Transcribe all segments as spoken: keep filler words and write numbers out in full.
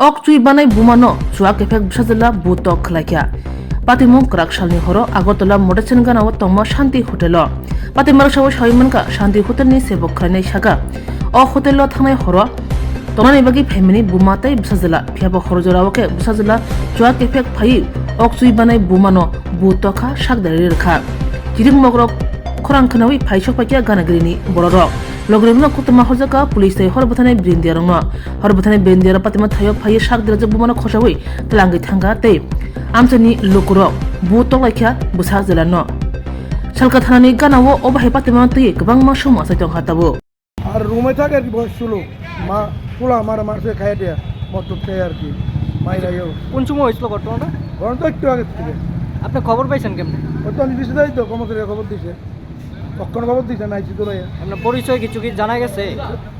Ok chui banai buma no chua kephek bwsajwla bu tok khwlaikha. Patimung kwrak salni horo Agartala Modesen ganao tongma Shanti Hotel o. Patima rwksao sawi mankha Shanti Hotel ni sebok khwlainai saka. O hotel o thangnai horo tongnani bagwi phaimani buma tei bwsajwla. Phiyaba hor jorao khe bwsajwla chua kephek phaiwi ok chui banai buma no bu tokha sak deri rwkha. Chirik mokrok khorang khwnawi phai sok paikha ganagrini bororok. Logirokno kotorma horjakha police tei hor bwthanai brindiarokno. Hor bwthanai brindiarok Patima thaio phaiwi sak derajak bumano khosawi twlangwi thangkha tei amchaini lukurok bu toklaikha bwsa jwlano. Salka thanani ganao obo hai Patimano twiwi kwbangma sumung achai tongkha tabuk. আর রুমে থাকে আর কি, বয়স ছিল, মা পোলা আমার মারছে খাইয়ে দিয়ে, মদ টদ খাই আর কি, মাইরাইও। কোন সময় হয়েছিল ঘটনাটা? ঘটনা তো একটু আগে থেকে। আপনি খবর পাইছেন কেমনে? ওই তো আমি বিশ্বজিৎ তো কর্মচারীরা খবর দিছে, তখন খবর দিছে না, আইছি তো ভাইয়া। আপনার পরিচয় কিছু কি জানা গেছে?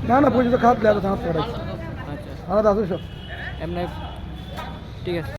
না, না, পরিচয় খারাপ লাগে, থানা পাঠাইছে। আচ্ছা। থানা আছে সব। এমনি ঠিক আছে।